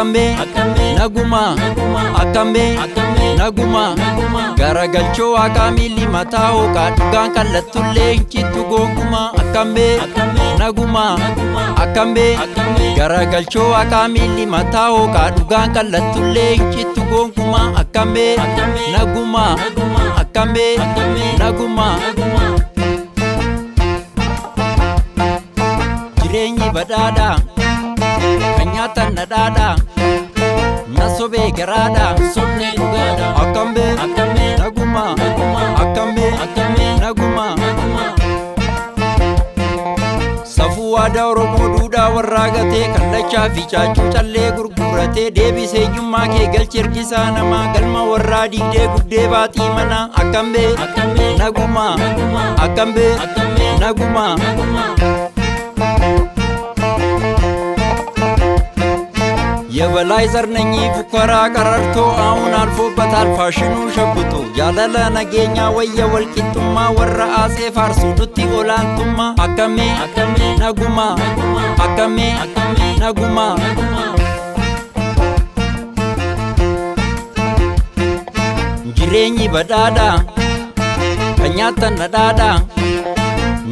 Akkam naguma akkam naguma garagalchoo waaqaa miilli mataa hooqaa dhugaan kallattullee hin cittu gonkumaa akkam naguma akkam garagalchoo waaqaa miilli mataa hooqaa dhugaan kallattullee hin cittu gonkumaa akkam naguma akkam naguma. Jireenyi badhaadhaa kan nyaatan nadhaadhaa na sobee garaadhaa Sobnee dhugaadha. Akkam naguma akkam naguma. Safuu aadaa Oromoo duudhaa warraa gatee kallachaa fi caacuu callee gurguratee deebisee eenyummaa kee galchi ergisaa namaa galma warraa diigdee gubdee baaxii manaa akkam naguma akkam naguma. የበላይ ዘር ነኝ ፉከራ ቀረርቶ አሁን አልፎበታል ፋሽኑ ሸብቶ ጃለለ ነገኛ ወየ ወልቂጡማ ወረ አጼ ፋርሱ ኑቲ ኦላንቱማ አከሜ ነጉማ አከሜ ነጉማ። Jireenyi badhaadhaa kan nyaatan nadhaadhaa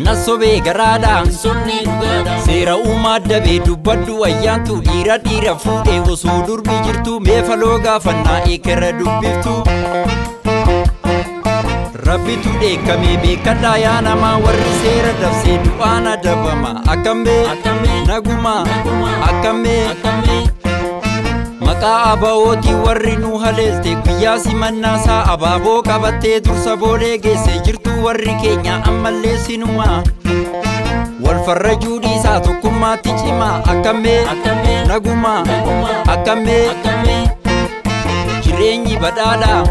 na sobee garaadhaa Sobnee dhugaadha. Seera uumaa dabee dubbadhu ayyaantu dhiira dhiira fuudhee osoo durbi jirtu meefaloo gaafannaa eekera dubbiftu. Rabbitu dheekkamee beekadhaa yaa namaa warri seera dabsee du'aan adabama akkam naguma akkam. Maqaa abaa'ootii warri nu haleelte guyyaa simannaasaa abaaboo qabattee dursa boolee geesse jirtu warri keenya ammallee sinuma. Wal farrajuu dhiisaa tokkummaatti cimaa akkam naguma akkam. Jireenyi badhaadhaa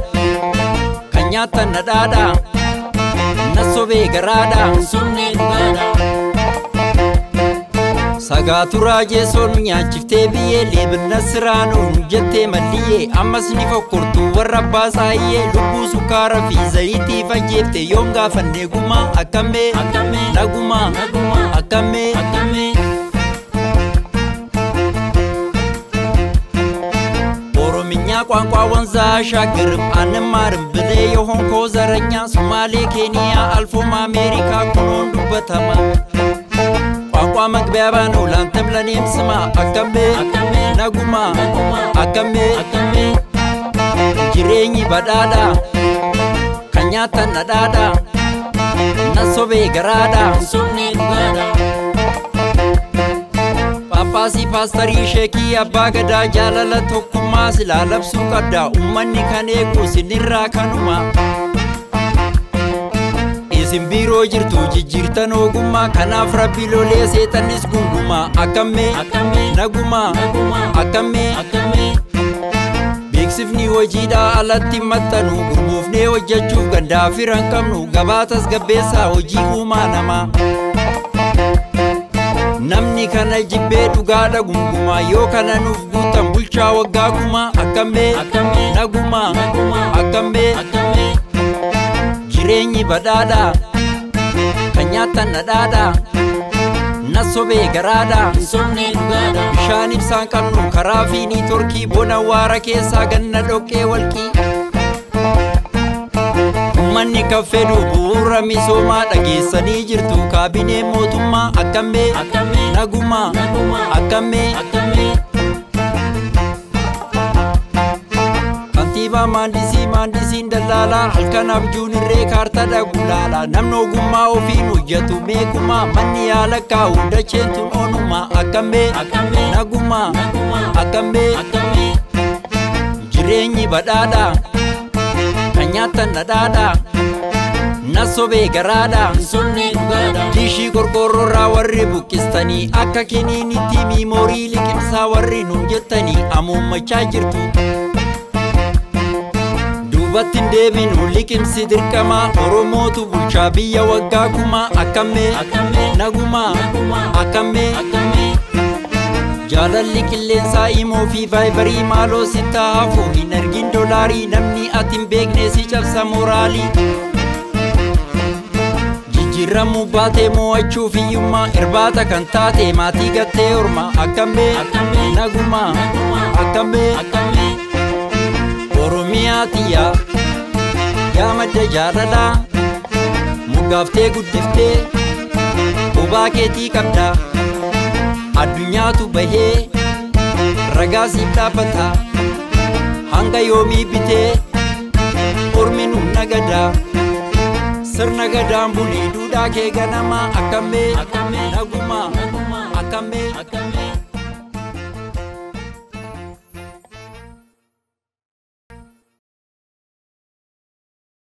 kan nyaatan nadhaadhaa na sobee garaadhaa Sobnee dhugaadha. Sagaaturaa jeesoon nyaachiftee biyyee leebina siraanuu nu jettee malliyyee ammas ni fokkortu warra abbaa saayyee lubbuu sukkaara fi zayitii fayyeefte yoom gaafannee gumaa akkam naguma akkam. ኦሮምኛ ቋንቋ ወንዝ አሻግርም አንማርም ብለህ የሆንከው ዘረኛ ሶማሌ፣ ኬንያ አልፎም አሜሪካ ኩኖን ዱበተማ ቋንቋ መግቢያ ነው ላንተም ለኔም ስማ akkam naguma akkam. Jireenyi badhaadhaa kan nyaatan nadhaadhaa na sobee garaadhaa Sobnee dhugaadha. Paappaasii paastarii sheekii abbaa gadaa jaalala tokkummaa silaa labsuu qabda uummanni kan eegu sinirraa kanuma. Isin biiroo jirtu jijjiirtan ogummaa kanaaf rabbi lolee seexannis gungumaa akkam naguma akkam. Beeksifni hojiidhaa alatti maxxanu gurmuufnee hojjechuuf gandaa firan qabnu gabaa tasgabbeessaa hojii uumaa namaa. Namni kana jibbee dhugaadha gungumaa yoo kana nuuf guutan bulchaa waggaa kumaa akkam naguma akkam. Jireenyi badhaadhaa kan nyaatan nadhaadhaa na sobee garaadhaa Sobnee dhugaadha. Bishaan ibsaan qabnu karaa fi niitorkii bona waara keessaa ganna dhoqqee walqii. Uummanni kan fedhu bu'uura misoomaa dhageessanii jirtu kaabinee mootummaa akkam naguma akkam. Kantiibaa maandisii maandisiin dallaalaa halkan abjuun irree kaartaa gulaalaa namni ogummaa ofiin hojjetu meekumaa manni yaala kaa'u dacheen tun onumaa akkam naguma akkam. Jireenyi badhaadhaa kan nyaatan nadhaadhaa na sobee garaadhaa Sobnee dhugaadha. Diishii qorqoorroorraa warri buqqistanii akka kiniinitti miimoorii liqimsaa warri nuun jettanii amuummachaa jirtu. Duubatti hin deebinu liqimsi dirqamaa Oromootu bulchaa biyya waggaa kumaa akkam naguma akkam. Jaalalli qilleensaa imoo fi vaayibarii maaloo sitti hafu hin argin doolaarii namni ati hin beekne si cabsa mooraalii. Jijjiiramuu baatee mo'achuuf hiyyummaa irbaata kan taate maatii gattee orma akkamee nagumaa akkamee Oromiyaa tiyyaa yaa madda jaalalaa muggaaftee guddiftee bobaa keetii qabda addunyaatu bahee ragaa siif dhaabbata hanga yoomii bitee ormi nu nagadaa. Sirna gadaan bulii duudhaa kee ganamaa akkamee nagumaa akkamee.